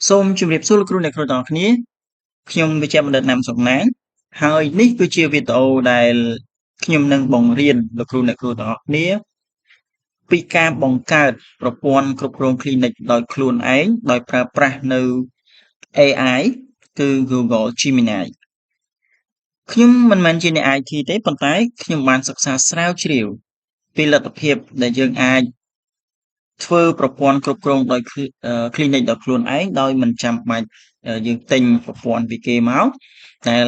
សូមជម្រាបសួរលោកគ្រូអ្នកគ្រូទាំងអស់គ្នាខ្ញុំវិជ្ជបណ្ឌិតណាំសុកណានហើយនេះគឺជាវីដេអូដែលខ្ញុំនឹងបង្រៀនលោកគ្រូអ្នកគ្រូទាំងអស់គ្នាពីការបង្កើតប្រព័ន្ធគ្រប់គ្រង clinic ដោយខ្លួនឯងដោយប្រើប្រាស់នៅ AI គឺ Google Gemini ខ្ញុំមិនមែនជាអ្នក IT ទេប៉ុន្តែខ្ញុំបានសិក្សាស្រាវជ្រាវពីលទ្ធភាពដែលយើងអាចធ្វើប្រព័ន្ធគ្រប់គ្រងដោយ clinic ដោយខ្លួនឯងដោយមិនចាំបាច់យើងទិញប្រព័ន្ធពីគេមកដែល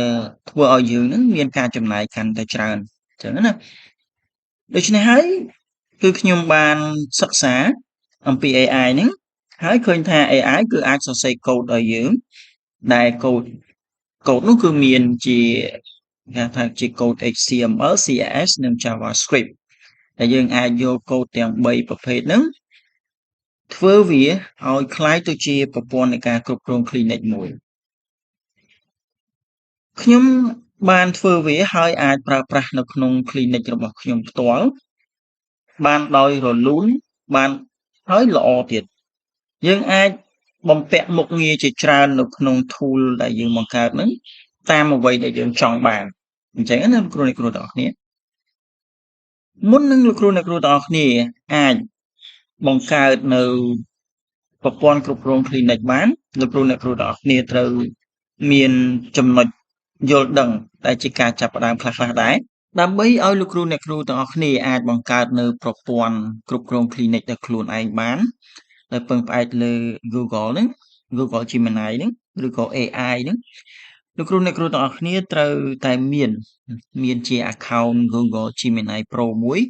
ធ្វើឲ្យយើងនឹងមានការចំណាយកាន់តែច្រើនអញ្ចឹងណាដូច្នេះហើយគឺខ្ញុំបានសិក្សាអំពី AI ហ្នឹងហើយឃើញថា AI គឺអាចសរសេរកូដឲ្យយើងដែលកូដនោះគឺមានជាគេថាជាកូដ HTML CSS និង JavaScript ដែលយើងអាចយកកូដទាំង3ប្រភេទហ្នឹងធ្វើវាឲ្យคล้ายទៅជាប្រព័ន្ធនៃការគ្រប់គ្រង clinic មួយខ្ញុំបានធ្វើវាហើយអាចប្រើប្រាស់នៅក្នុង clinic របស់ខ្ញុំផ្ទាល់បានដោយរលូនបានហើយល្អទៀតយើងអាចបំពាក់មុខងារជាច្រើននៅក្នុង tool ដែលយើងបង្កើតហ្នឹងតាមអ្វីដែលយើងចង់បានអញ្ចឹងណាលោកគ្រូអ្នកគ្រូទាំងអស់គ្នាមុននឹងលោកគ្រូអ្នកគ្រូទាំងអស់គ្នាអាចបង្កើតនៅប្រព័ន្ធគ្រប់គ្រង clinic បានលោកគ្រូអ្នកគ្រូទាំងអស់គ្នាត្រូវមានចំណុចយល់ដឹងដែលជាការចាប់ផ្ដើមខ្លះៗដែរដើម្បីឲ្យលោកគ្រូអ្នកគ្រូទាំងអស់គ្នាអាចបង្កើតនៅប្រព័ន្ធគ្រប់គ្រង clinic ដោយខ្លួនឯងបានដោយពឹងផ្អែកលើ Google ហ្នឹង Google Gemini ហ្នឹងឬក៏ AI ហ្នឹងលោកគ្រូអ្នកគ្រូទាំងអស់គ្នាត្រូវតែមានជា account Google Gemini Pro មួយ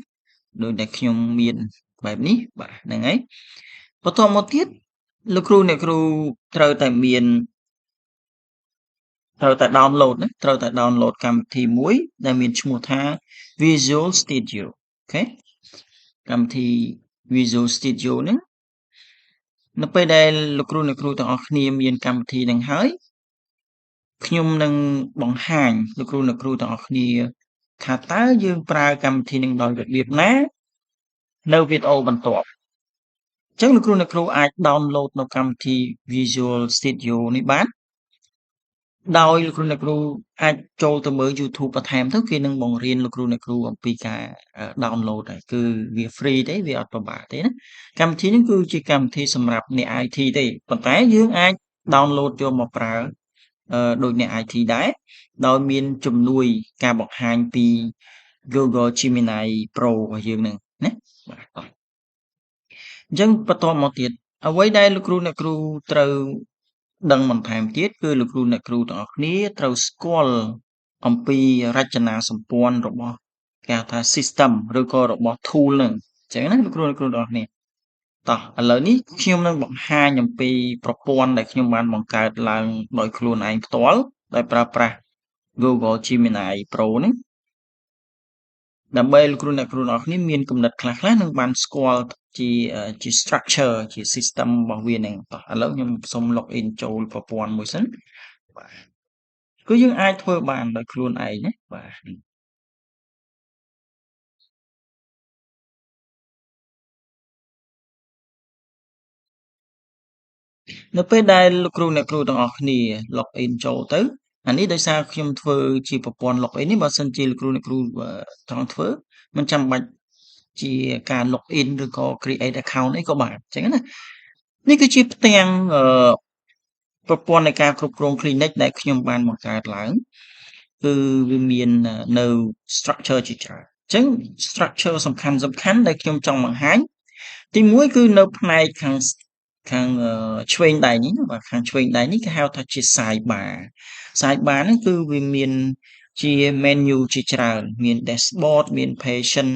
ដោយដែលខ្ញុំមានបែបនេះបាទហ្នឹងហើយបន្តមកទៀតលោកគ្រូអ្នកគ្រូត្រូវតែមានត្រូវតែ download ណាត្រូវតែ download កម្មវិធីមួយដែលមានឈ្មោះថា Visual Studio អូខេកម្មវិធី Visual Studio ហ្នឹងនៅពេលដែលលោកគ្រូអ្នកគ្រូទាំងអស់គ្នាមានកម្មវិធីហ្នឹងហើយខ្ញុំនឹងបង្ហាញលោកគ្រូអ្នកគ្រូទាំងអស់គ្នាថាតើយើងប្រើកម្មវិធីនឹងដោយរបៀបណានៅវីដេអូបន្ទាប់អញ្ចឹងលោកគ្រូអ្នកគ្រូអាច download នៅកម្មវិធី Visual Studio នេះបានដោយលោកគ្រូអ្នកគ្រូអាចចូលទៅមើល YouTube បន្ថែមទៅគេនឹងបង្រៀនលោកគ្រូអ្នកគ្រូអំពីការ download ដែរគឺវា free ទេវាអត់ពិបាកទេណាកម្មវិធីនេះគឺជាកម្មវិធីសម្រាប់អ្នក IT ទេប៉ុន្តែយើងអាច download យកមកប្រើដូចអ្នក IT ដែរដោយមានជំនួយការបង្ហាញពី Google Gemini Pro របស់យើងនឹងណាបាទតោះអញ្ចឹងបន្តមកទៀតអ្វីដែលលោកគ្រូអ្នកគ្រូត្រូវដឹងបន្ថែមទៀតគឺលោកគ្រូអ្នកគ្រូទាំងអស់គ្នាត្រូវស្គាល់អំពីរចនាសម្ព័ន្ធរបស់គេហៅថា system ឬក៏របស់ tool ហ្នឹងអញ្ចឹងណាលោកគ្រូអ្នកគ្រូទាំងអស់គ្នាតោះឥឡូវនេះខ្ញុំនឹងបង្ហាញអំពីប្រព័ន្ធដែលខ្ញុំបានបង្កើតឡើងដោយខ្លួនឯងផ្ទាល់ដោយប្រើប្រាស់ Google Gemini Pro ហ្នឹងដើម្បីលោកគ្រូអ្នកគ្រូទាំងអស់គ្នាមានគំនិតខ្លះៗនឹងបានស្គាល់ជា structure ជា system របស់វាហ្នឹងតោះឥឡូវខ្ញុំសូម log in ចូលប្រព័ន្ធមួយសិនបាទគឺយើងអាចធ្វើបានដោយខ្លួនឯងណាបាទនៅពេលដែលលោកគ្រូអ្នកគ្រូទាំងអស់គ្នា log in ចូលទៅអានេះដោយសារខ្ញុំធ្វើជាប្រព័ន្ធ log in នេះបើសិនជាលោកគ្រូអ្នកគ្រូចង់ធ្វើមិនចាំបាច់ជាការ log in ឬក៏ create account អីក៏បានអញ្ចឹងណានេះគឺជាផ្ទាំងប្រព័ន្ធនៃការគ្រប់គ្រង clinic ដែលខ្ញុំបានបង្កើតឡើងគឺវាមាននៅ structure ជាច្រើនអញ្ចឹង structure សំខាន់ៗដែលខ្ញុំចង់បង្ហាញទី1គឺនៅផ្នែកខាងឆ្វេងដៃនេះបាទខាងឆ្វេងដៃនេះគេហៅថាជា sidebar sidebar ហ្នឹងគឺវាមានជា menu ជាច្រើនមាន dashboard មាន patient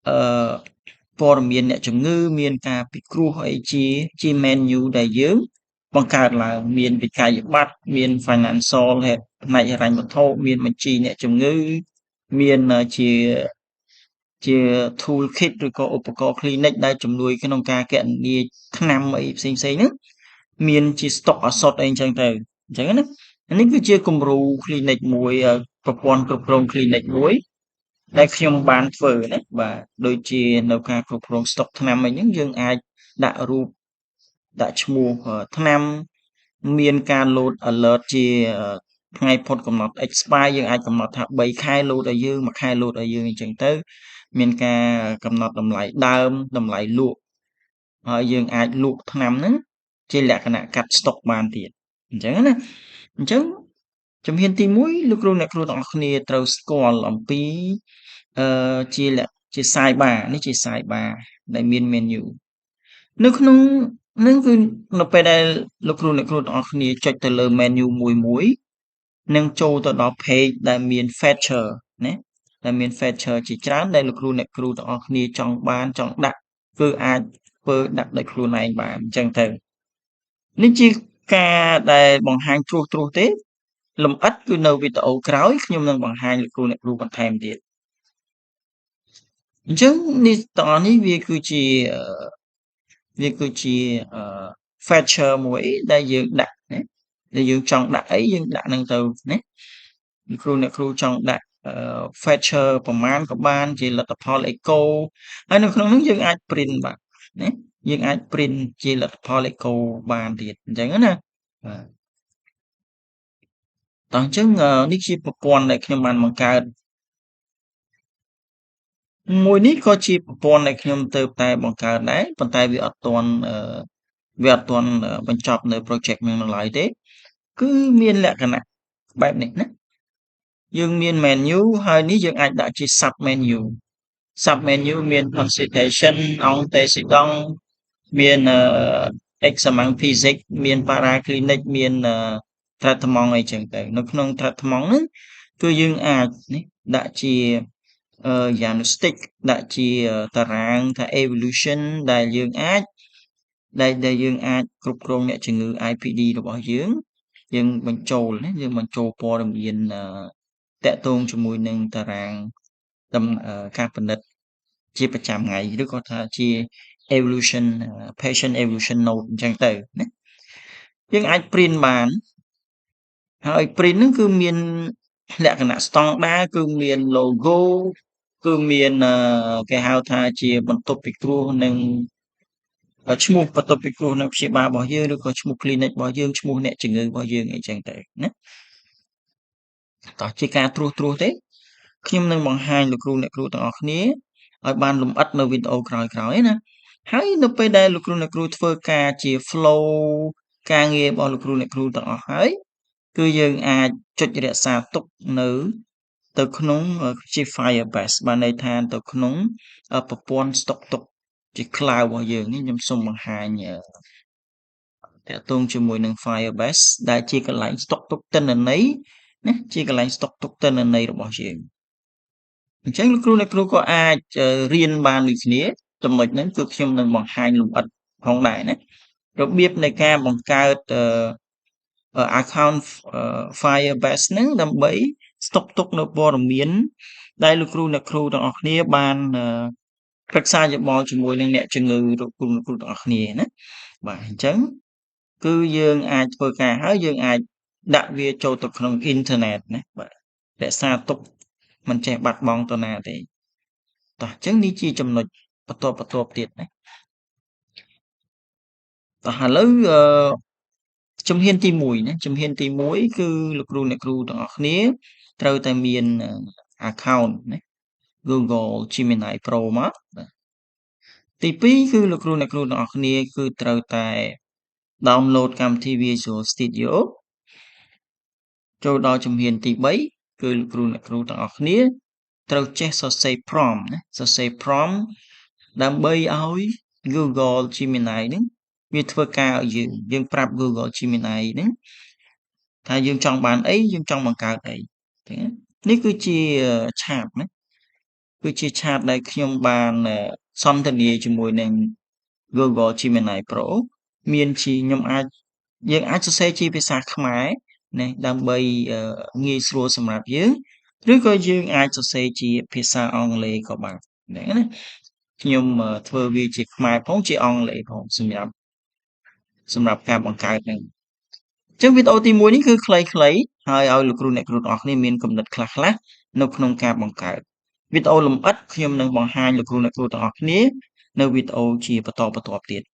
អឺព័ត៌មានអ្នកជំងឺមានការពិគ្រោះអីជា menu ដែលយើងបង្កើតឡើងមានវិក័យប័ត្រមាន financial ផ្នែកហិរញ្ញវត្ថុមានបញ្ជីអ្នកជំងឺមានជា tool kit ឬក៏ឧបករណ៍ clinic ដែលជំនួយក្នុងការគណនាថ្នាំអីផ្សេងៗហ្នឹងមានជា stock ឱសថអីអញ្ចឹងទៅអញ្ចឹងណានេះគឺជាគំរូ clinic មួយប្រព័ន្ធគ្រប់គ្រង clinic មួយដែលខ្ញុំបានធ្វើណាបាទដូចជានៅការគ្រប់គ្រង stock ថ្នាំអីហ្នឹងយើងអាចដាក់រូប ដាក់ឈ្មោះថ្នាំមានការ load alert ជាថ្ងៃផុតកំណត់ expire យើងអាចកំណត់ថា3ខែ load ឲ្យយើង1ខែ load ឲ្យយើងអញ្ចឹងទៅមានការកំណត់តម្លៃដើមតម្លៃលក់ហើយយើងអាចលក់ថ្នាំហ្នឹងជាលក្ខណៈកាត់ស្តុកបានទៀតអញ្ចឹងណាអញ្ចឹងជំហានទី1លោកគ្រូអ្នកគ្រូទាំងអស់គ្នាត្រូវស្គាល់អំពីអឺជាលក្ខជា sidebar នេះជា sidebar ដែលមាន menu នៅក្នុងនឹងគឺនៅពេលដែលលោកគ្រូអ្នកគ្រូទាំងអស់គ្នាចុចទៅលើ menu មួយមួយនឹងចូលទៅដល់ page ដែលមាន feature ណាដែលមាន feature ជាច្រើនដែលលោកគ្រូអ្នកគ្រូទាំងអស់គ្នាចង់បានចង់ដាក់គឺអាចធ្វើដាក់ដោយខ្លួនឯងបានអញ្ចឹងទៅនេះជាការដែលបង្ហាញត្រួសត្រាសទេលម្អិតគឺនៅវីដេអូក្រោយខ្ញុំនឹងបង្ហាញលោកគ្រូអ្នកគ្រូបន្ថែមទៀតអញ្ចឹងនេះទាំងអស់នេះវាគឺជា feature មួយដែលយើងដាក់ណាដែលយើងចង់ដាក់អីយើងដាក់នឹងទៅណាលោកគ្រូអ្នកគ្រូចង់ដាក់ feature ប្រមាណក៏បានជាលទ្ធផល echo ហើយនៅក្នុងនោះយើងអាច print បាទណាយើងអាច print ជាលទ្ធផល echo បានទៀតអញ្ចឹងណាបាទតោះអញ្ចឹងនេះជាប្រព័ន្ធដែលខ្ញុំបានបង្កើតមួយនេះក៏ជាប្រព័ន្ធដែលខ្ញុំទៅតែបង្កើតដែរប៉ុន្តែវាអត់ទាន់បញ្ចប់នៅ project នឹងនៅឡើយទេគឺមានលក្ខណៈបែបនេះណាយើងមាន menu ហើយនេះយើងអាចដាក់ជា sub menu sub menu មាន consultation antécédent មាន examen physique មាន paraclinique មាន traitement អីចឹងទៅនៅក្នុង traitement ហ្នឹងគឺយើងអាចនេះដាក់ជា diagnostic ដាក់ជាតារាងថា evolution ដែលយើងអាចគ្រប់គ្រងអ្នកជំងឺ IPD របស់យើងយើងបញ្ចូលណាយើងបញ្ចូលព័ត៌មានតាក់ទងជាមួយនឹងតារាងដំការពិនិត្យជាប្រចាំថ្ងៃឬក៏ថាជា evolution patient evolution note អញ្ចឹងទៅណាយើងអាច print បានហើយ print ហ្នឹងគឺមានលក្ខណៈស្តង់ដារគឺមាន logo គឺមានគេហៅថាជាបន្ទប់ពិគ្រោះនិងឈ្មោះបន្ទប់ពិគ្រោះនិងព្យាបាលរបស់យើងឬក៏ឈ្មោះ clinic របស់យើងឈ្មោះអ្នកជំងឺរបស់យើងអីចឹងទៅណាតោះជាការត្រួសត្រាសទេខ្ញុំនឹងបង្ហាញលោកគ្រូអ្នកគ្រូទាំងអស់គ្នាឲ្យបានលម្អិតនៅវីដេអូក្រោយៗណាហើយនៅពេលដែលលោកគ្រូអ្នកគ្រូធ្វើការជា flow ការងាររបស់លោកគ្រូអ្នកគ្រូទាំងអស់ហើយគឺយើងអាចចុចរក្សាទុកនៅទៅក្នុងជា Firebase បានន័យថាទៅក្នុងប្រព័ន្ធស្តុកទុកជា cloud របស់យើងនេះខ្ញុំសូមបង្ហាញតាក់ទងជាមួយនឹង Firebase ដែលជាកន្លែងស្តុកទុកទិន្នន័យណាជាកន្លែងស្តុកទុកទិន្នន័យរបស់យើងអញ្ចឹងលោកគ្រូអ្នកគ្រូក៏អាចរៀនបានដូចគ្នាចំណុចហ្នឹងគឺខ្ញុំនឹងបង្ហាញលម្អិតផងដែរណារបៀបនៃការបង្កើត account Firebase ហ្នឹងដើម្បីស្តុកទុកនៅព័ត៌មានដែលលោកគ្រូអ្នកគ្រូទាំងអស់គ្នាបានប្រឹក្សាយោបល់ជាមួយនឹងអ្នកជំងឺលោកគ្រូអ្នកគ្រូទាំងអស់គ្នាណាបាទអញ្ចឹងគឺយើងអាចធ្វើការហើយយើងអាចដាក់វាចូលទៅក្នុងអ៊ីនធឺណិតណាបាទរក្សាទុកមិនចេះបាត់បង់ទៅណាទេតោះអញ្ចឹងនេះជាចំណុចបន្ទាប់បន្ទាប់ទៀតណាតោះឥឡូវអឺជំហានទី1ណាជំហានទី1គឺលោកគ្រូអ្នកគ្រូទាំងអស់គ្នាត្រូវតែមាន account ណា Google Gemini Pro មកបាទទី2គឺលោកគ្រូអ្នកគ្រូទាំងអស់គ្នាគឺត្រូវតែ download កម្មវិធី Visual Studio ចូលដល់ជំហានទី3គឺលោកគ្រូអ្នកគ្រូទាំងអស់គ្នាត្រូវចេះសរសេរ prompt ណាសរសេរ prompt ដើម្បីឲ្យ Google Gemini ហ្នឹងវាធ្វើការឲ្យយើងយើងប្រាប់ Google Gemini ហ្នឹងថាយើងចង់បានអីយើងចង់បង្កើតអីចឹងនេះគឺជា chat ណាគឺជា chat ដែលខ្ញុំបានសន្ទនាជាមួយនឹង Google Gemini Pro មានជាខ្ញុំអាចយើងអាចសរសេរជាភាសាខ្មែរណាដើម្បីងាយស្រួលសម្រាប់យើងឬក៏យើងអាចសរសេរជាភាសាអង់គ្លេសក៏បានហ្នឹងណាខ្ញុំធ្វើវាជាខ្មែរផងជាអង់គ្លេសផងសម្រាប់ការបង្កើតហ្នឹងអញ្ចឹងវីដេអូទី1នេះគឺខ្លីៗហើយឲ្យលោកគ្រូអ្នកគ្រូទាំងអស់គ្នាមានគំនិតខ្លះៗនៅក្នុងការបង្កើតវីដេអូលម្អិតខ្ញុំនឹងបង្ហាញលោកគ្រូអ្នកគ្រូទាំងអស់គ្នានៅវីដេអូជាបន្តបន្ទាប់ទៀត។